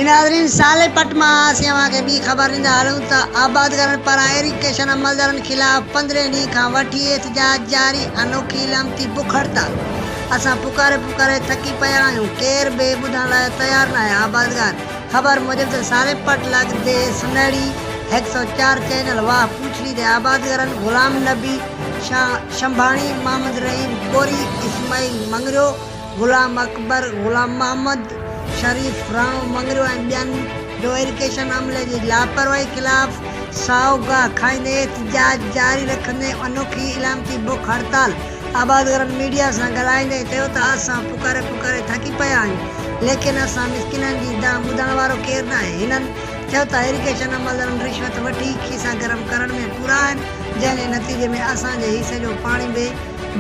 ناظرين صالح پٽ مان اسين اوهان کي ٻي خبر ڏيندا هلون ته آبادگارن پاران ايريگيشن عملدارن خلاف پندرهين ڏينهن کان وٺي احتجاج جاري، انوکي علامتي بک هڙتال، اسان پڪاري پڪاري ٿڪي پيا آهيون، ڪير به ٻڌڻ لاء تيار ناهي، آبادگار خبر موجب ته صالح پٽ لڳ ديهه سنهڙي هڪ سئو چار چينل واهه پوڇڙي تي آبادگارن غلام نبي شنڀاڻي، محمد رحيم ڪوري، اسماعيل مڱريو، غلام اڪبر، غلام محمد، شريف راڻو مڱريو ۽ ٻين جو ايريگيشن عملي جي لاپرواهي خلاف سائو گاهه کائيندي احتجاج جاري رکندي انوکي علامتي بک هڙتال آبادگارن ميڊيا سان ڳالهائيندي چيو ته اسان پڪاري پڪاري ٿڪي پيا آهيون ليڪن اسان مسڪينن جي دانهن ٻڌڻ وارو ڪير ناهي هنن چيو ته ايريگيشن عملدارن رشوت وٺي کيسا گرم ڪرڻ ۾ پورا آهن جنهن جي نتيجي ۾ اسان جي حصي جو پاڻي به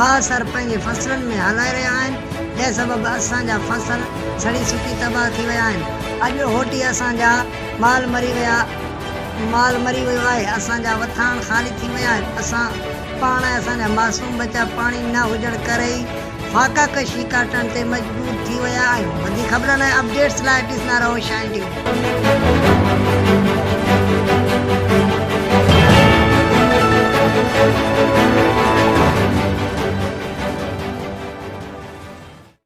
بااثر پنهنجي فصلن ۾ هلائي رهيا آهن، جنهن سبب اسان جا فصل سڙي سڪي تباهه ٿي ويا آهن. اڄ هوٽي اسان جا مال مري ويا مال مري ويو آهي، اسان جا وٿاڻ خالي ٿي ويا آهن، اسان پاڻ ۽ اسان جا معصوم ٻچا پاڻي نه هجڻ ڪري ئي فاقه ڪشي ڪاٽڻ تي مجبور ٿي ويا آهيون. وڌيڪ خبرن ۽ اپڊيٽس لاء ڏسندا رهو شائن ٽي وي.